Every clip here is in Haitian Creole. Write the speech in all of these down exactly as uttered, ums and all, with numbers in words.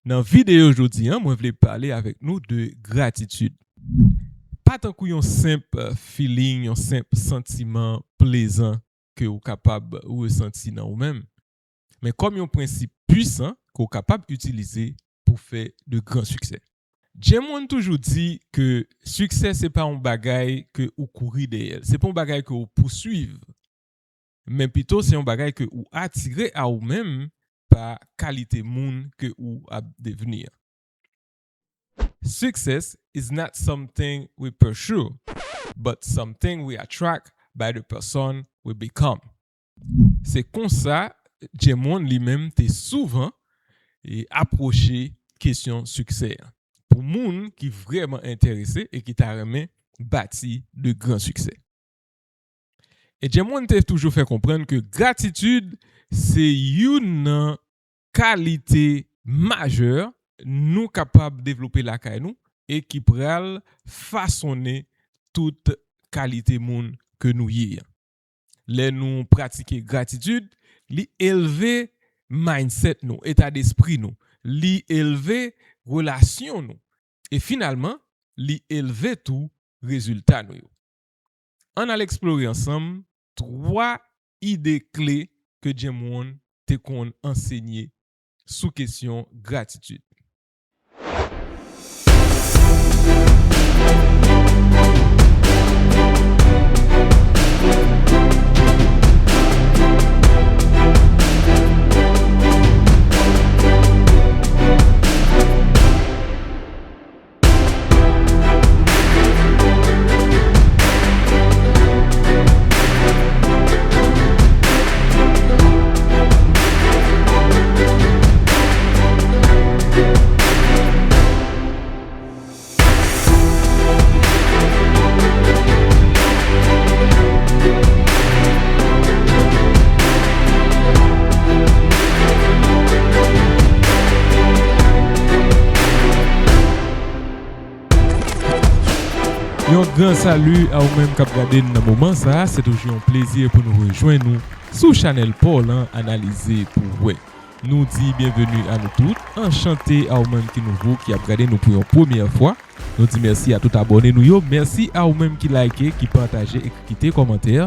Nan videyo jodi a, mwen vle pale avèk nou de gratitid. Pa tankou yon senp, eh, feeling, yon senp santiman plezan ke ou kapab resanti nan ou menm, men kòm yon prensip pwisan ke ou kapab itilize pou fè de gran siksè. Jim Rohn toujou di ke siksè se pa yon bagay ke ou kouri dèyè l, se pa yon bagay ke ou pouswiv, men pito se yon bagay ke ou atire a ou menm pa kalite moun ke ou ap devni an. Success is not something we pursue, but something we attract by the person we become. Se konsa Jim Rohn li menm te souvan e apwoche kesyon siksè a pou moun ki vrèman enterese e ki ta renmen bati de gran siksè. E Jim Rohn te toujou fè konprann ke gratitid se youn nan kalite majè nou kapab devlope lakay nou e ki pral fasonnen tout kalite moun ke nou ye an. Lè nou pratike gratitid, li elve mindset nou, eta despri nou, li elve relasyon nou, e finalman, li elve tou rezilta nou yo. Ann al eksplore ansanm twa ide kle ke Jim Rohn te konn ansenye sou kesyon gratitid. Yon gran sali a ou menm k ap gade n nan moman sa a. Se toujou yon plezi pou nou rejwenn ou sou chanèl pa w lan Analize pou w wè. Nou di byenveni a nou tout. Anchante a ou menm ki nouvo, ki ap gade nou pou yon premyè fwa. Nou di mèsi a tout abòne nou yo. Mèsi a ou menm ki like, ki pataje e ki kite kòmantè.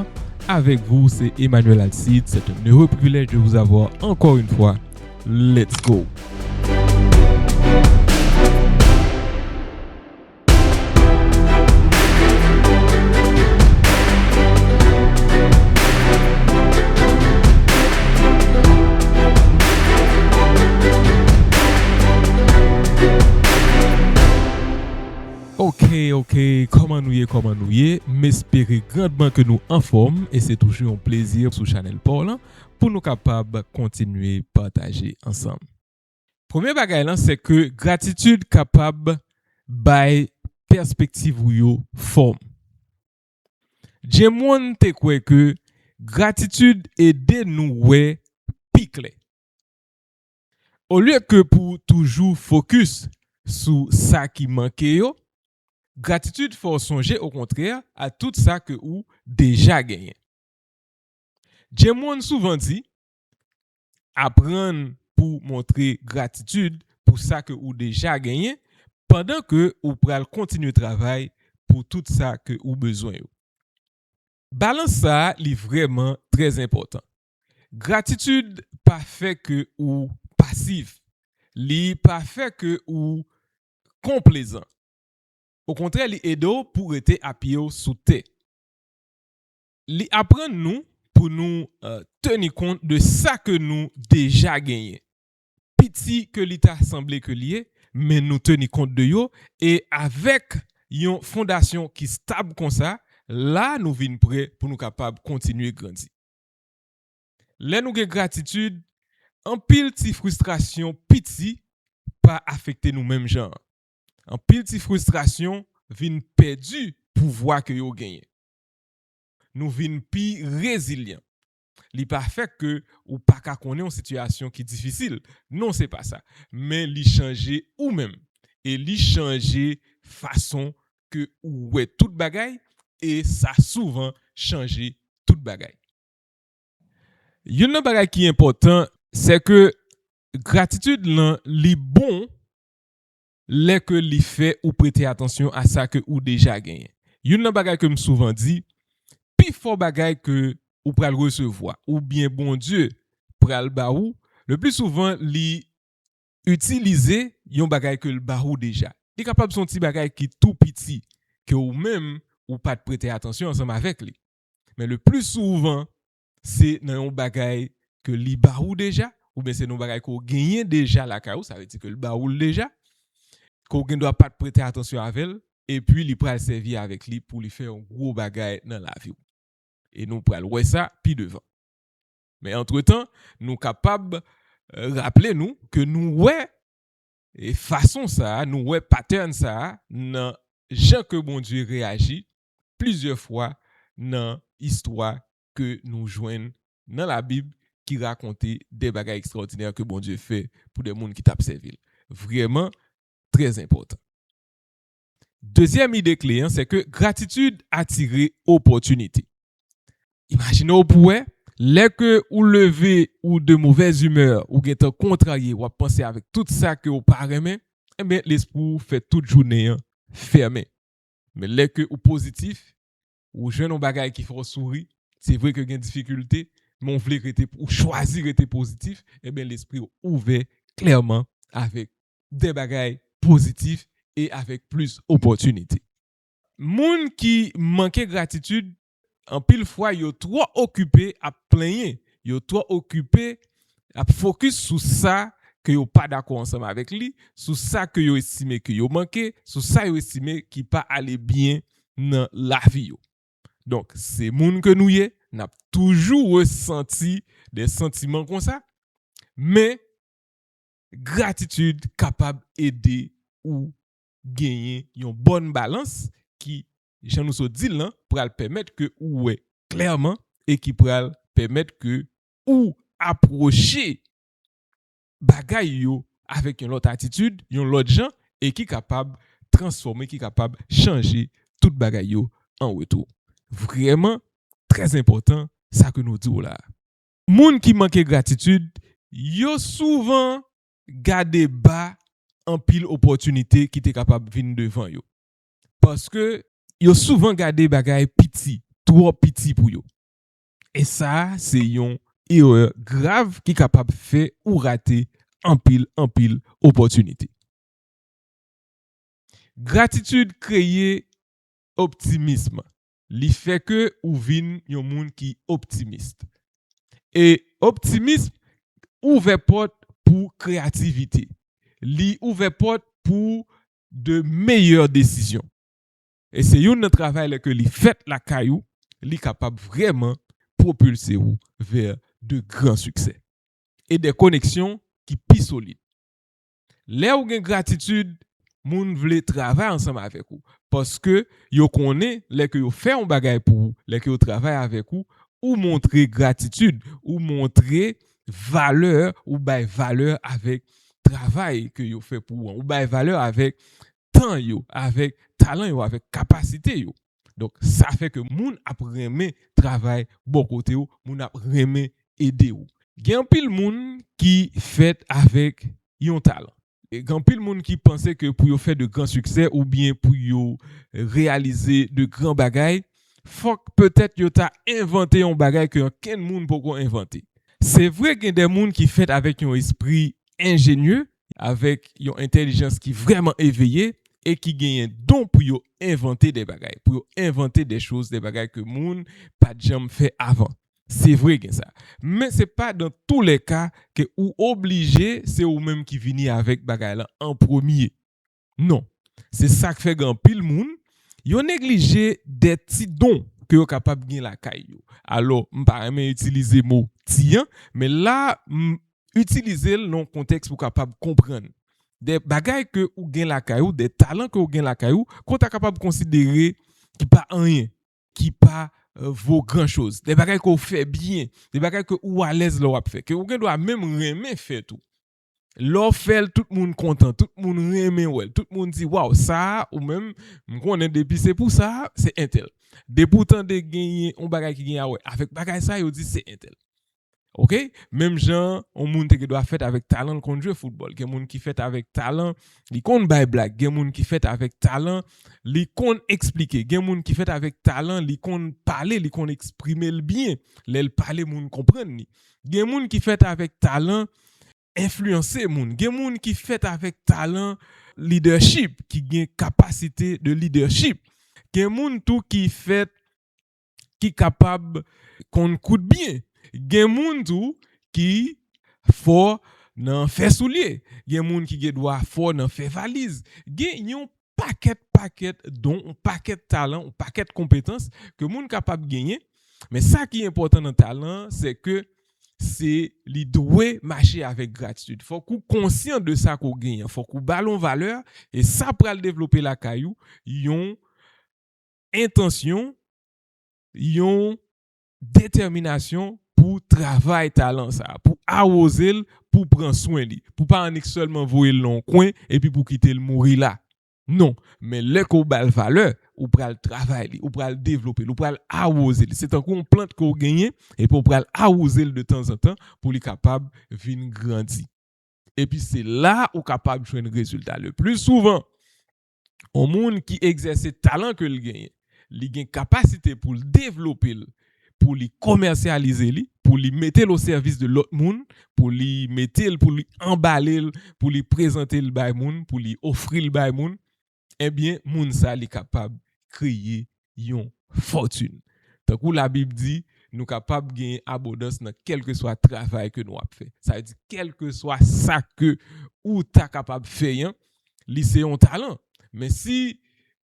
Avec vous, c'est Emmanuel Alcide. C'est un heureux privilège de vous avoir encore une fois. Let's go! Ok, ok, kòman nou ye, kòman nou ye? M espere grandman ke nou anfòm e se toujou yon plezi sou chanèl pa w lan pou nou kapab kontinye pataje ansanm. Premye bagay lan, se ke gratitid kapab bay pèspektiv ou yo fòm. Jim Rohn te kwè ke gratitid ede nou wè pi klè. Olye ke pou toujou fokis sou sa ki manke yo, gratitid fè w sonje okontrè a tout sa ke ou deja genyen. Jim Rohn souvan di, aprann pou montre gratitid pou sa ke ou deja genyen, pandan ke ou pral kontinye travay pou tout sa ke ou bezwen yo. Balans sa a, li vrèman trè enpòtan. Gratitid pa fè ke ou pasif. Li pa fè ke ou konplezan. Okontrè, li ede w pou rete apye w sou tè. Li aprann nou pou nou, eh, teni kont de sa ke nou deja genyen. Piti ke li ta sanble ke li ye, men nou teni kont de yo, e avèk yon fondasyon ki stab konsa, la nou vin prè pou nou kapab kontinye grandi. Lè nou gen gratitid, anpil ti fristrasyon piti pa afekte nou menm jan an. Anpil ti fristrasyon vin pèdi pouvwa ke yo genyen. Nou vin pi rezilyan. Li pa fè ke ou pa ka konnen yon sitiyasyon ki difisil. Non, se pa sa. Men li chanje ou menm. E li chanje fason ke ou wè tout bagay. E sa souvan chanje tout bagay. Youn nan bagay ki enpòtan, se ke gratitid lan, li bon lè ke li fè ou prete atansyon a sa ke ou deja genyen. Youn nan bagay ke m souvan di, pi fò bagay ke ou pral resevwa, oubyen Bondye pral ba ou, le pli souvan, li itilize yon bagay ke l ba ou deja. Li kapab se yon ti bagay ki tou piti, ke ou menm, ou pa t prete atansyon ansanm avèk li. Men le pli souvan, se nan yon bagay ke li ba ou deja, oubyen se nan yon bagay ke w genyen deja lakay ou, sa vle di ke l ba ou l deja, ke w gen dwa pa t prete atansyon avè l, epi li pral sèvi avèk li pou li fè yon gwo bagay nan lavi w. E nou pral wè sa pi devan. Men antretan, nou kapab, eh, raple nou ke nou wè, e fason sa a, nou wè pattern sa a nan jan ke Bondye reyaji plizyè fwa nan istwa ke nou jwenn nan Labib ki rakonte de bagay ekstraòdinè ke Bondye fè pou de moun ki t ap sèvi l. Vrèman, trè enpòtan. Dezyèm ide kle an, se ke gratitid atire opòtinite. Imajine w pou wè, lè ke ou leve ou de movèz imè, ou gentan kontrarye, w ap panse avèk tout sa ke w pa renmen, enben, lespri w fè tout jounen an fèmen. Men lè ke ou pozitif, ou jwenn yon bagay ki fè w souri, se vre ke gen difikilte, men w vle rete, ou chwazi rete pozitif, enben, lespri w ouvè klèman avèk de bagay pozitif e avèk plis opòtinite. Moun ki manke gratitid, anpil fwa, yo twò okipe ap plenyen, yo twò okipe ap fokis sou sa ke yo pa dakò ansanm avèk li, sou sa ke yo estime ke yo manke, sou sa yo estime ki pa ale byen nan lavi yo. Donk, se moun ke nou ye, n ap toujou resanti de santiman konsa, men gratitid kapab ede ou genyen yon bòn balans ki, jan nou sot di l lan, pral pèmèt ke ou wè klèman e ki pral pèmèt ke ou apwoche bagay yo avèk yon lòt atitid, yon lòt jan, e ki kapab transfòme, ki kapab chanje tout bagay yo an retou. Vrèman, trè enpòtan, sa ke nou di w la a. Moun ki manke gratitid, yo souvan gade ba anpil opòtinite ki te kapab vin devan yo. Paske yo souvan gade bagay piti, twò piti pou yo. E sa a, se yon erè grav ki kapab fè ou rate anpil, anpil opòtinite. Gratitid kreye optimism. Li fè ke ou vin yon moun ki optimis. E optimism ouvè pòt pou kreyativite. Li ouvè pòt pou de meyè desizyon. E se youn nan travay lè ke li fèt lakay ou, li kapab vrèman pwopilse ou vè de gran siksè e de koneksyon ki pi solid. Lè ou gen gratitid, moun vle travay ansanm avèk ou. Paske yo konnen lè ke yo fè yon bagay pou ou, lè ke yo travay avèk ou, ou montre gratitid, ou montre valè, ou bay valè avèk travay ke yo fè pou ou an, ou bay valè avèk tan yo, avèk talan yo, avèk kapasite yo. Donk, sa fè ke moun ap renmen travay bò kote w, moun ap renmen ede w. Gen anpil moun ki fèt avèk yon talan. E gen anpil moun ki panse ke pou yo fè de gran siksè oubyen pou yo reyalize de gran bagay, fòk petèt yo ta envante yon bagay ke ankenn moun poko envante. Se vre, gen de moun ki fèt avèk yon espri enjenye, avèk yon entèlijans ki vrèman eveye e ki genyen don pou yo envante de bagay, pou yo envante de choz, de bagay ke moun pa t janm fè avan. Se vre gen sa. Men se pa dan tou le ka ke ou oblije se ou menm ki vini avèk bagay lan an premye. Non. Se sa k fè gen anpil moun, yo neglije de ti don ke yo kapab gen lakay yo. Alò, m pa renmen itilize mo ti an, men la, m itilize l nan yon kontèks pou kapab konprann. De bagay ke ou gen lakay ou, de talan ke ou gen lakay ou, ke w ta kapab konsidere ki pa anyen, ki pa, euh, vo gran choz. De bagay ke w fè byen, de bagay ke ou alèz lè w ap fè, ke ou gen dwa menm renmen fè tou. Lè w fè l, tout moun kontan, tout moun renmen wè l, tout moun di, "Waw, sa a, ou menm, m konnen depi se pou sa a, se entèl." Depi w tande genyen yon bagay ki gen a wè avèk bagay sa a, yo di se entèl. Ok? Menm jan yon moun te gen dwa fèt avèk talan l konn jwe foutbòl. Gen moun ki fèt avèk talan, li konn bay blag. Gen moun ki fèt avèk talan, li konn eksplike. Gen moun ki fèt avèk talan, li konn pale, li konn eksprime l byen. Lè l pale, moun konprann li. Gen moun ki fèt avèk talan, enfliyanse moun. Gen moun ki fèt avèk talan leadership, ki gen kapasite de leadership. Gen moun tou ki fèt, ki kapab konn koud byen. Gen moun tou ki fò nan fè soulye. Gen moun ki gen dwa fò nan fè valiz. Gen yon pakèt, pakèt don, yon pakèt talan, yon pakèt konpetans ke moun kapab genyen. Men sa ki enpòtan nan talan an, se ke se li dwe mache avèk gratitid. Fòk ou konsyan de sa ke w genyen an. Fòk ou ba l yon valè, e sa pral devlope lakay ou yon entansyon, yon detèminasyon pou travay talan sa a, pou awoze l, pou pran swen li, pou pa annik sèlman voye l nan yon kwen epi pou kite l mouri la. Non, men lè ke w ba l valè, ou pral travay li, ou pral devlope l, ou pral awoze li. Se tankou yon plant ke w genyen, epi w pral awoze l de tanzantan pou li kapab vin grandi. Epi se la ou kapab jwenn rezilta. Le pli souvan, yon moun ki egzèse talan ke l genyen, li gen kapasite pou l devlope l, pou li komèsyalize li, pou li mete l o sèvis de lòt moun, pou li mete l, pou li anbale l, pou li prezante l bay moun, pou li ofri l bay moun, ebyen, moun sa, li kapab kreye yon fòtin. Tankou Labib di, nou kapab genyen abondans nan kèlkeswa travay ke nou ap fè. Sa vle di, kèlkeswa sa ke ou ta kapab fè an, li se yon talan. Men si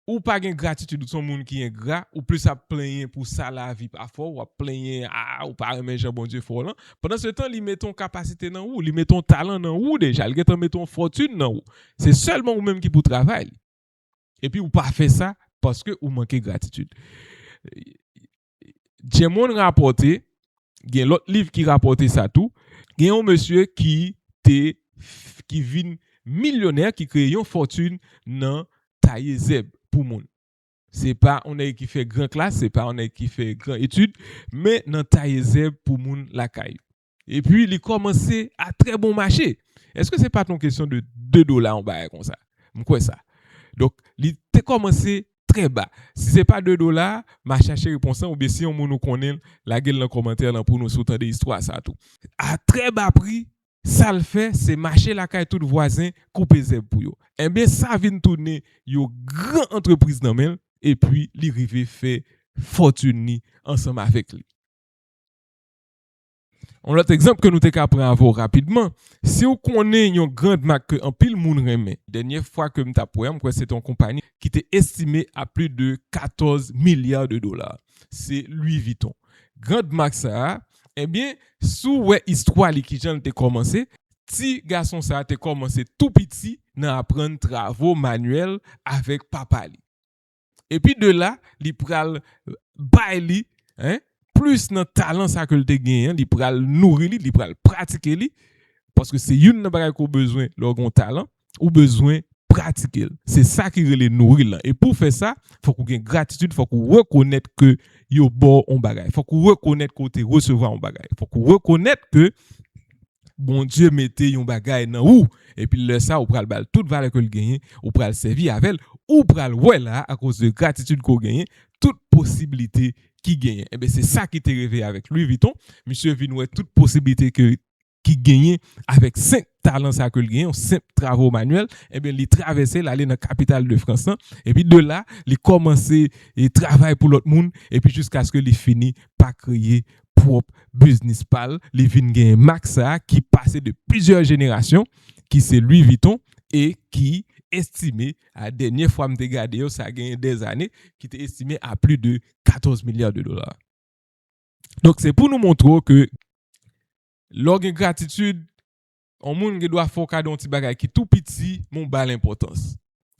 ou pa gen gratitid, ou se yon moun ki engra, ou plis ap plenyen pou sa lavi pa fè w, w ap plenyen, a, ou pa renmen jan Bondye fè w lan. Pandan se tan, li mete yon kapasite nan ou, li mete yon talan nan ou deja, li gentan mete yon fòtin nan ou. Se sèlman ou menm ki pou travay li. Epi ou pa fè sa paske ou manke gratitid. Jemon rapòte, gen lòt liv ki rapòte sa tou, gen yon mesye ki te, ki vin milyonè, ki kreye yon fòtin nan taye zèb pou moun. Se pa yon nèg ki fè gran klas, se pa yon nèg ki fè gran etid, men nan taye zèb pou moun lakay yo. Epi li kòmanse a trè bon mache. Èske se pa t yon kesyon de de dola, yon bagay konsa? M kwè sa. Donk, li te kòmanse trè ba. Si se pa de dola, m a chache repons lan, oubyen si yon moun ou konnen l, lage l nan kòmantè lan pou nou si w tande istwa sa tou. A trè ba pri, sa l fè, se mache lakay tout vwazen, koupe zèb pou yo. Enben, sa vin tounen yon gran antrepriz nan men l, epi li rive fè fòtin li ansanm avèk li. Yon lòt egzanp ke nou te ka pran avè w rapidman, si w konnen yon grand mak ke anpil moun renmen, dènye fwa ke m t ap wè, m kwè se te yon konpayi ki te estime a plis de katòz milya de dola. Se Louis Vuitton. Grand mak sa a, ebyen, si w wè istwa li, kijan l te kòmanse, ti gason sa a te kòmanse tou piti nan aprann travo manyèl avèk papa li. Epi de la, li pral bay li, en, plis nan talan sa ke l te genyen, li pral nouri li, li pral pratike li, paske se youn nan bagay ke w bezwen lè w gen yon talan, ou bezwen pratike l. Se sa ki rele nouri l lan. E pou w fè sa, fòk ou gen gratitid, fòk ou rekonèt ke yo ba w yon bagay. Fòk ou rekonèt ke w te resevwa yon bagay. Fòk ou rekonèt ke Bondye mete yon bagay nan ou, epi lè sa, ou pral ba l tout valè ke l genyen, ou pral sèvi avè l, ou pral wè la, akoz de gratitid ke w genyen, tout posiblite ki genyen. Enben, se sa ki te rive avèk Louis Vuitton. Misye vin wè tout posiblite ke, ki genyen avèk senp talan sa ke l genyen, yon senp travo manyèl. Enben, li travèse, l ale nan kapital de Frans lan. Epi de la, li kòmanse e travay pou lòt moun, epi jiskaske li fini pa kreye pwòp biznis pa l, li vin gen mak sa a ki pase de plizyè jenerasyon, ki se Louis Vuitton, e ki estime, a dènye fwa m te gade yo, sa genyen dèzane, ki te estime a plis de katòz milya de dola. Donk, se pou nou montre w ke lè w gen gratitid, yon moun gen dwa fè w kado yon ti bagay ki tou piti, men w ba l enpòtans.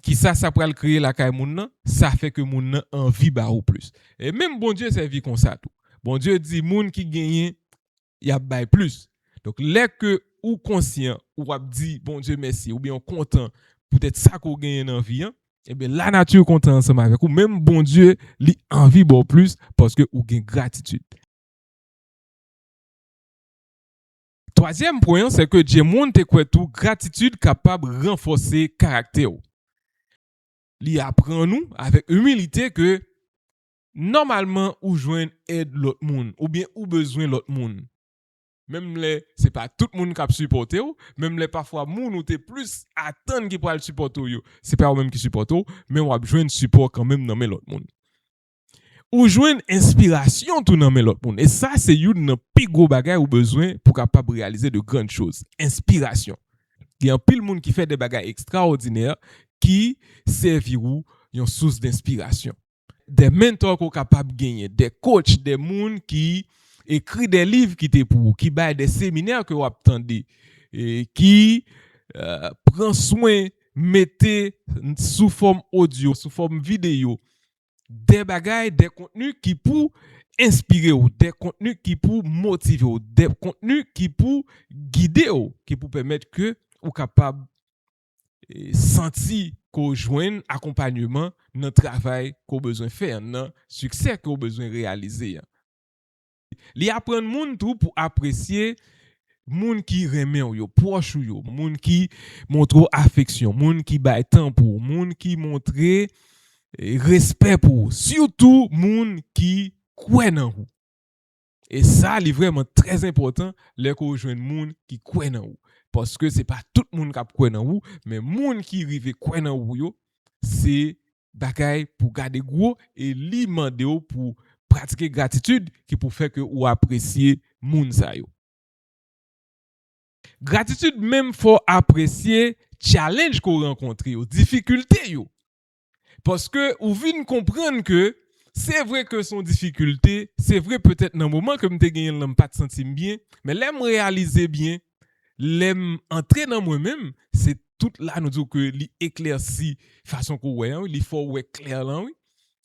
Kisa sa pral kreye lakay moun nan? Sa fè ke moun nan anvi ba ou plis. E menm Bondye sèvi konsa tou. Bondye di moun ki genyen, y ap bay plis. Donk, lè ke ou konsyan, ou ap di Bondye mèsi, oubyen ou kontan poutèt sa ke w genyen nan vi an, enben, lanati kontan ansanm avèk ou. Menm Bondye, li anvi ba w plis paske ou gen gratitid. Twazyèm pwen an, se ke Jim Rohn te kwè tou gratitid kapab ranfòse karaktè w. Li aprann ou avèk imilite ke nòmalman ou jwenn èd lòt moun oubyen ou bezwen lòt moun. Menm lè se pa tout moun k ap sipòte w, menm lè pafwa moun ou te plis atann ki pral sipòte w yo, se pa yo menm ki sipòte w, men w ap jwenn sipò kanmenm nan men lòt moun. Ou jwenn enspirasyon tou nan men lòt moun. E sa se youn nan pi gwo bagay ou bezwen pou kapab reyalize de grann choz. Enspirasyon. Gen anpil moun ki fè de bagay ekstraòdinè ki sèvi ou yon sous denspirasyon. De mentò ke w kapab genyen, de coach, de moun ki ekri de liv ki te pou ou, ki bay de seminè ke w ap tande, e ki, euh, pran swen mete sou fòm odyo, sou fòm videyo, de bagay, de kontni ki pou enspire w, de kontni ki pou motive w, de kontni ki pou gide w, ki pou pèmèt ke ou kapab, e, santi ke w jwenn akonpanyeman nan travay ke w bezwen fè, nan siksè ke w bezwen reyalize an. Li aprann moun tou pou apresye moun ki renmen w yo, pwòch ou yo, moun ki montre w afeksyon, moun ki bay tan pou ou, moun ki montre, e, respè pou ou, sitou moun ki kwè nan ou. E sa, li vrèman trè enpòtan lè ke w jwenn moun ki kwè nan ou. Paske se pa tout moun k ap kwè nan ou, men moun ki rive kwè nan ou yo, se bagay pou gade gwo e li mande w pou pratike gratitid ki pou fè ke ou apresye moun sa yo. Gratitid menm fè w apresye challenge ke w rankontre yo, difikilte yo. Paske ou vin konprann ke se vre ke se yon difikilte, se vre petèt nan moman ke m te genyen l lan m pa t santi m byen, men lè m reyalize byen, lè m antre nan mwen menm, se tout la nou di w ke li eklèsi fason ke w wè an, wi, li fè w wè klè lan, wi.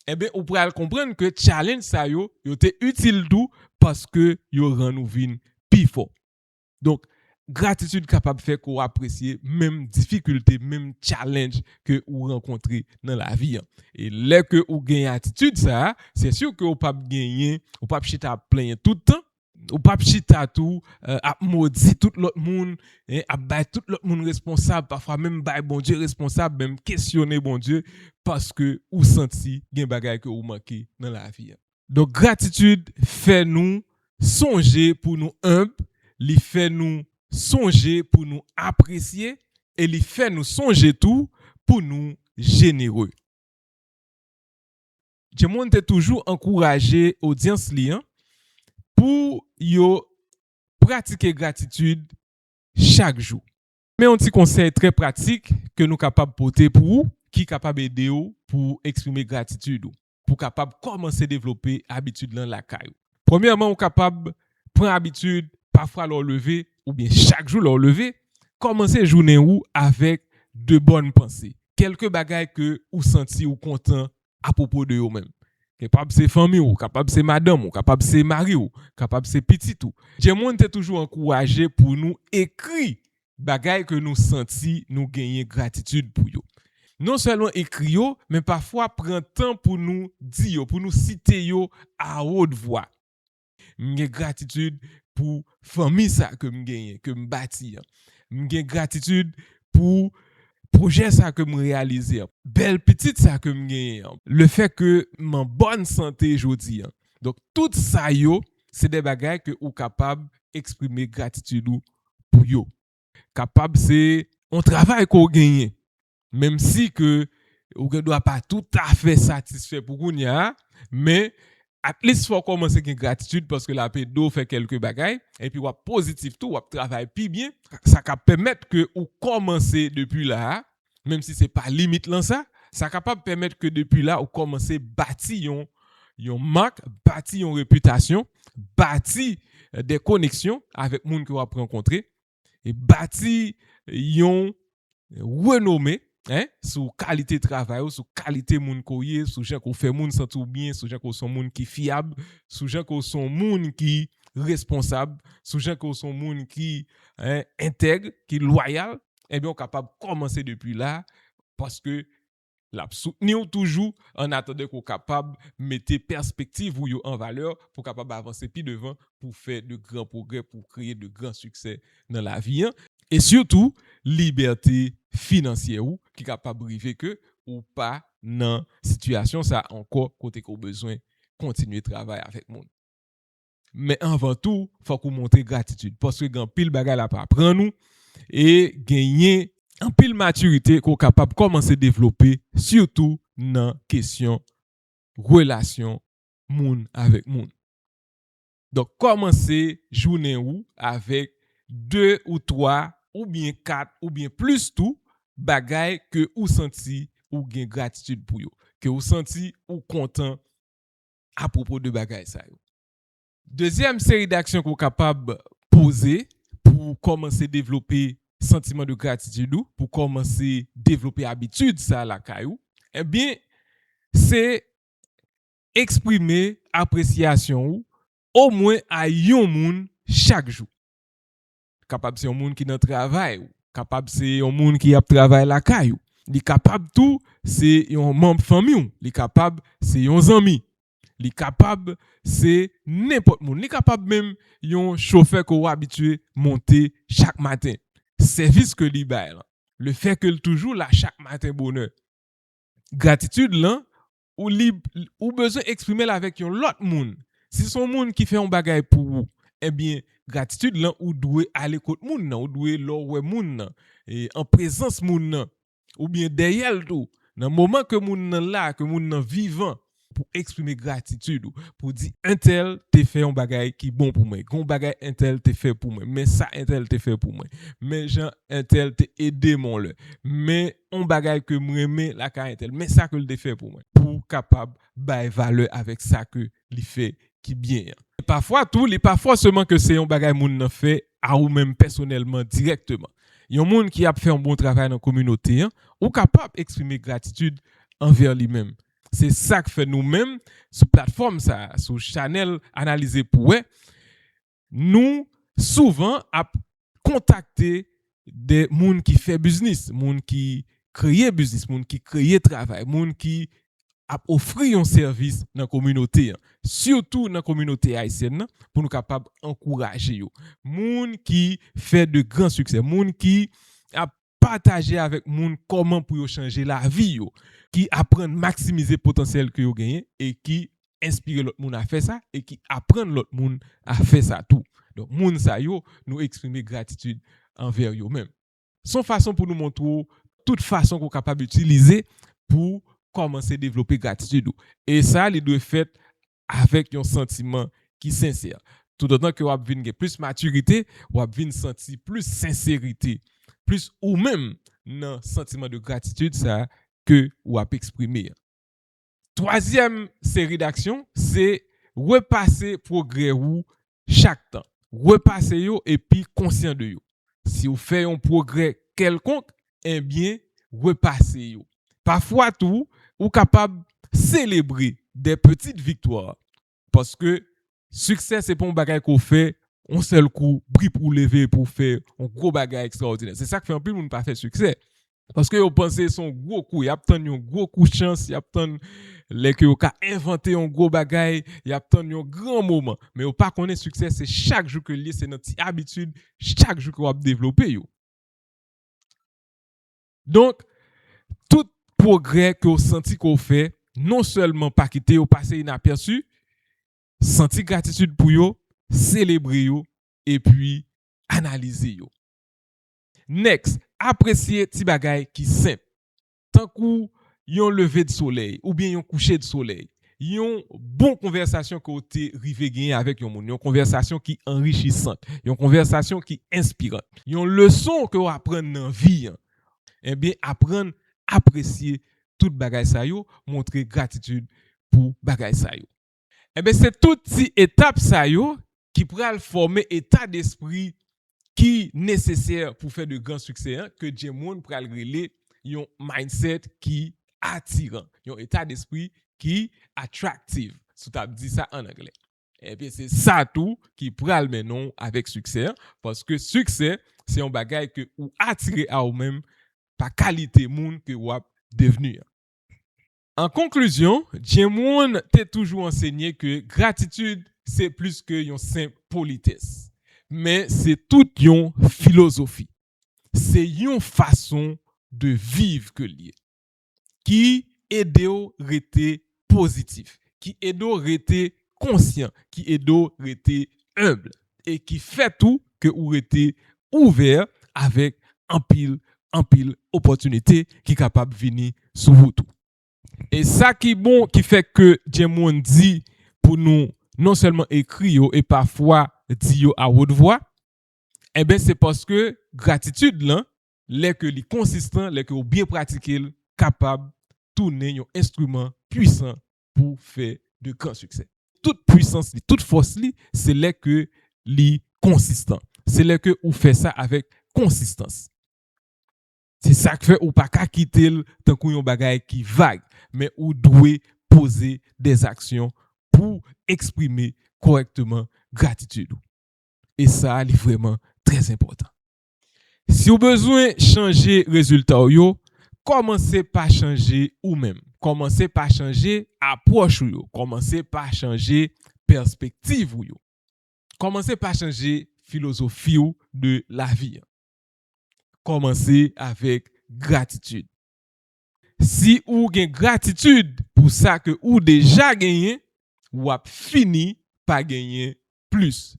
Enben, ou pral konprann ke challenge sa yo, yo te itil tou paske yo rann ou vin pi fò. Donk, gratitid kapab fè ke w apresye menm difikilte, menm challenge ke ou rankontre nan lavi an. E lè ke ou gen atitid sa a, se si ke ou p ap genyen, ou p ap chita ap plenyen tout tan, ou p ap chita tou, euh, ap modi tout lòt moun, en, ap bay tout lòt moun responsab, pafwa menm bay Bondye responsab, menm kesyone Bondye, paske ou santi gen bagay ke ou manke nan lavi an. Donk, gratitid fè nou sonje pou nou enb, li fè nou sonje pou nou apresye, e li fè nou sonje tou pou nou jenere. Jim Rohn te toujou ankouraje odyans li an pou yo pratike gratitid chak jou. Men yon ti konsèy trè pratik ke nou kapab pote pou ou, ki kapab ede w pou eksprime gratitid ou, pou kapab kòmanse devlope abitid lan lakay ou. Premyèman, ou kapab pran abitid, pafwa lè w leve, oubyen chak jou lè w leve, kòmanse jounen ou avèk de bòn panse. Kèlke bagay ke ou santi ou kontan apwopo de yo menm. Kapab se fanmi w, kapab se madanm ou, kapab se mari w, kapab se pitit ou. Jim Rohn te toujou ankouraje pou nou ekri bagay ke nou santi nou genyen gratitid pou yo. Non sèlman ekri yo, men pafwa pran tan pou nou di yo, pou nou site yo a wot vwa. M gen gratitid pou fanmi sa ke m genyen, ke m bati an. M gen gratitid pou pwojè sa ke m reyalize an. Bèl pitit sa ke m genyen an. Le fè ke m an bòn sante jodi an. Donk, tout sa yo, se de bagay ke ou kapab eksprime gratitid ou pou yo. Kapab se yon travay ke w genyen. Menm si ke ou gen dwa pa toutafè satisfè pou kounye a, men at least fò w kòmanse gen gratitid paske l ap ede w fè kèlke bagay, epi w ap pozitif tou, w ap travay pi byen. Sa ka pèmèt ke ou kòmanse depi la a, menm si se pa limit lan sa, sa kapab pèmèt ke depi la ou kòmanse bati yon, yon mak, bati yon repitasyon, bati, eh, de koneksyon avèk moun ke w ap rankontre, e bati yon renome, en, sou kalite travay ou, sou kalite moun ke w ye, sou jan ke w fè moun santi w byen, sou jan ke w se yon moun ki fyab, sou jan ke w se yon moun ki responsab, sou jan ke w se yon moun ki, en, entèg, ki lwayal, enben, w kapab kòmanse depi la, paske L ap soutni w toujou, an atandan ke w kapab mete pèspektiv ou yo an valè pou w kapab avanse pi devan, pou fè de gran pwogrè, pou kreye de gran siksè nan lavi an. E sitou, libète finansyè ou ki kapab rive ke ou pa nan sitiyasyon sa ankò kote ke w bezwen kontinye travay avèk moun. Men anvan tou, fòk ou montre gratitid, paske gen anpil bagay l ap aprann ou e genyen anpil matirite ke w kapab kòmanse devlope, sitou nan kesyon relasyon moun avèk moun. Donk, kòmanse jounen ou avèk de ou twa oubyen kat oubyen plis tou bagay ke ou santi ou gen gratitid pou yo, ke ou santi ou kontan apwopo de bagay sa yo. Dezyèm seri daksyon ke w kapab poze pou kòmanse devlope santiman de gratitid ou, pou kòmanse devlope abitid sa lakay ou, ebyen, se eksprime apresyasyon ou omwen a yon moun chak jou. Kapab se yon moun ki nan travay ou, kapab se yon moun ki ap travay lakay ou, li kapab tou se yon manm fanmi w, li kapab se yon zanmi, li kapab se nenpòt moun, li kapab menm yon chofè ke w abitye monte chak maten. Sèvis ke li bay lan, lefètke l toujou la chak maten bonè, gratitid lan, ou li, ou bezwen eksprime l avèk yon lòt moun. Si se yon moun ki fè yon bagay pou ou, ebyen, gratitid lan, ou dwe ale kot moun nan, ou dwe lè w wè moun nan, e, an prezans moun nan, oubyen dèyè l tou. Nan moman ke moun nan la, ke moun nan vivan, pou eksprime gratitid ou, pou di entèl te fè yon bagay ki bon pou mwen, gen yon bagay entèl te fè pou mwen, men sa entèl te fè pou mwen, men jan entèl te ede m yon lè, men yon bagay ke m renmen lakay entèl, men sa ke l te fè pou mwen, pou w kapab bay valè avèk sa ke li fè ki byen an. Pafwa tou, li pa fòseman ke se yon bagay moun nan fè a ou menm pèsonèlman, dirèkteman. Yon moun ki ap fè yon bon travay nan kominote an, ou kapab eksprime gratitid anvè li menm. Se sa k fè nou menm, sou platfòm sa a, sou chanèl Analize pou wè, nou souvan ap kontakte de moun ki fè biznis, moun ki kreye biznis, moun ki kreye travay, moun ki ap ofri yon sèvis nan kominote an, sitou nan kominote ayisyèn nan, pou nou kapab ankouraje yo. Moun ki fè de gran siksè, moun ki ap pataje avèk moun kòman pou yo chanje lavi yo, ki aprann maksimize potansyèl ke yo genyen e ki enspire lòt moun a fè sa e ki aprann lòt moun a fè sa tou. Donk, moun sa yo, nou eksprime gratitid anvè yo menm. Se yon fason pou nou montre w tout fason ke w kapab itilize pou kòmanse devlope gratitid ou. E sa, li dwe fèt avèk yon santiman ki sensè. Toutotan ke w ap vin gen plis matirite, w ap vin santi plis senserite, plis ou menm nan santiman de gratitid sa a ke w ap eksprime an. Twazyèm seri daksyon, se repase pwogrè ou chak tan. Repase yo epi konsyan de yo. Si w fè yon pwogrè kèlkonk, ebyen, repase yo. Pafwa tou, ou kapab selebre de pitit viktwa. Paske siksè se pa yon bagay ke w fè yon sèl kou, brip, ou leve pou w fè yon gwo bagay ekstraòdinè. Se sa k fè anpil moun pa fè siksè. Paske yo panse se yon gwo kou, y ap tann yon gwo kou chans, y ap tann lè ke yo ka envante yon gwo bagay, y ap tann yon gran moman. Men yo pa konnen siksè se chak jou ke l ye, se nan ti abitid chak jou ke w ap devlope yo. Donk, tout pwogrè ke w santi ke w fè, non sèlman pa kite yo pase inapèsi, santi gratitid pou yo, selebre yo, epi analize yo. Next, apresye ti bagay ki senp. Tankou yon leve de solèy oubyen yon kouche de solèy. Yon bon konvèsasyon ke w te rive genyen avèk yon moun. Yon konvèsasyon ki anrichisan. Yon konvèsasyon ki enspiran. Yon leson ke w aprann nan vi an. Ebyen, aprann apresye tout bagay sa yo, montre gratitid pou bagay sa yo. Ebyen, se tout ti etap sa yo ki pral fòme eta despri ki nesesè pou fè de gran siksè an, ke Jim Rohn pral rele yon mindset ki atiran, yon eta despri ki attractive, si w t ap di sa an anglè. Ebyen, se sa tou ki pral mennen w avèk siksè an, paske siksè, se yon bagay ke ou atire a ou menm pa kalite moun ke w ap devni an. An konklizyon, Jim Rohn te toujou ansenye ke gratitid se plis ke yon senp politès, men se tout yon filozofi. Se yon fason de viv ke l ye, ki ede w rete pozitif, ki ede w rete konsyan, ki ede w rete enb, e ki fè tou ke ou rete ouvè avèk anpil, anpil opòtinite ki kapab vini sou wout ou. E sa ki bon, ki fè ke Jim Rohn di pou nou non sèlman ekri yo e pafwa di yo a wot vwa, enben, se paske gratitid lan, lè ke li konsistan, lè ke ou byen pratike l, kapab tounen yon enstriman pwisan pou fè de gran siksè. Tout pwisans li, tout fòs li, se lè ke li konsistan. Se lè ke ou fè sa avèk konsistans. Se sa k fè ou pa ka kite l tankou yon bagay ki vag, men ou dwe poze dèzaksyon pou eksprime kòrèkteman gratitid ou. E sa, li vrèman trè enpòtan. Si w bezwen chanje rezilta w yo, kòmanse pa chanje ou menm. Kòmanse pa chanje apwòch ou yo. Kòmanse pa chanje pèspektiv ou yo. Kòmanse pa chanje filozofi w de lavi an. Kòmanse avèk gratitid. Si ou gen gratitid pou sa ke ou deja genyen, w ap fini pa genyen plis.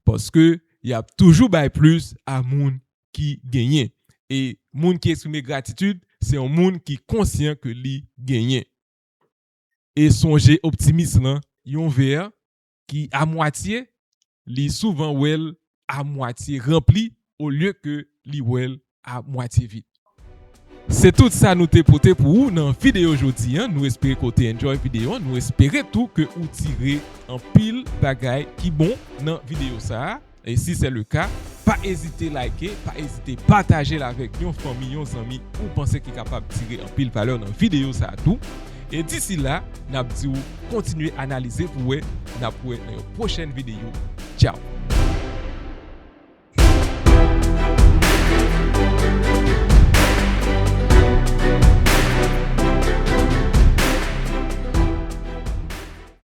Paske y ap toujou bay plis a moun ki genyen. E moun ki eksprime gratitid, se yon moun ki konsyan ke li genyen. E sonje optimis lan, yon vè ki a mwatye, li souvan wè l a mwatye ranpli olye ke li wè l a mwatye vid. Se tout sa nou te pote pou ou nan videyo jodi an. Nou espere ke w te enjoy videyo an. Nou espere tou ke ou tire anpil bagay ki bon nan videyo sa a. E si se le ka, pa ezite like, pa ezite pataje l avèk yon fanmi, yon zanmi ou panse ki kapab tire anpil valè nan videyo sa a tou. E disi la, n ap di w kontinye analize pou wè, n ap wè nan yon pwochèn videyo. Tchaw!